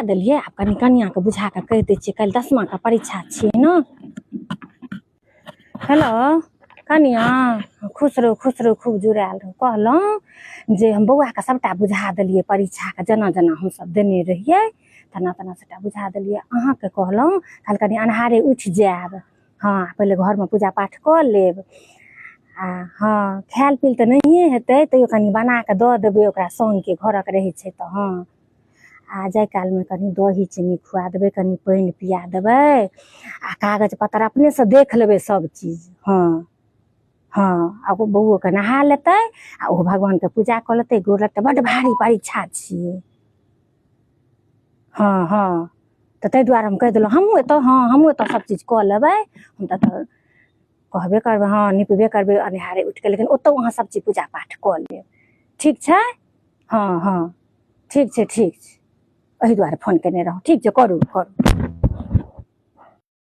देलियै। आब कनि कनिआँके बुझा कऽ कहि दै छियै, काल्हि 10माके परीक्षा छियै ने। हेलो कनिआँ, खुश रहू, खुश रहू, खूब जुड़ायल रहू। कहलहुँ जे हम बौआके सभटा बुझा देलियै, परीक्षाके जेना जेना हमसभ देने रहियै तेना तेना सभटा बुझा देलियै। अहाँके कहलहुँ काल्हि कनि अन्हारे उठि जायब। हँ, पहिले घरमे पूजा पाठ कऽ लेब। आ हँ, खायल पीयल तऽ नहिए हेतै, तैयो कनि बना कऽ दऽ देबै ओकरा सङ्गके घरक रहै छै तऽ। हँ, आ जाय कालमे कनि दही चीनी खुआ देबै, कनि पानि पिया देबै, आ कागज पत्तर अपनेसँ देख लेबै सब चीज। हँ हँ, आ ओ बौओके नहा लेतै आ ओहो भगवानके पूजा कऽ लेतै, गोर लगतै। बड्ड भारी परीक्षा छियै। हँ हँ, तऽ ताहि दुआरे हम कहि देलहुँ। हमहूँ एतऽ, हँ, हमहूँ एतऽ सब चीज कऽ लेबै। हम तऽ एतऽ कहबे करबै, हँ, निपबे करबै अन्हारे उठिके, लेकिन ओतऽ अहाँ सब चीज पूजा पाठ कऽ लेब। ठीक छै? हँ हँ, ठीक छै, ठीक छै। एहि दुआरे फोन केने रहौँ। ठीक छै, करू करू।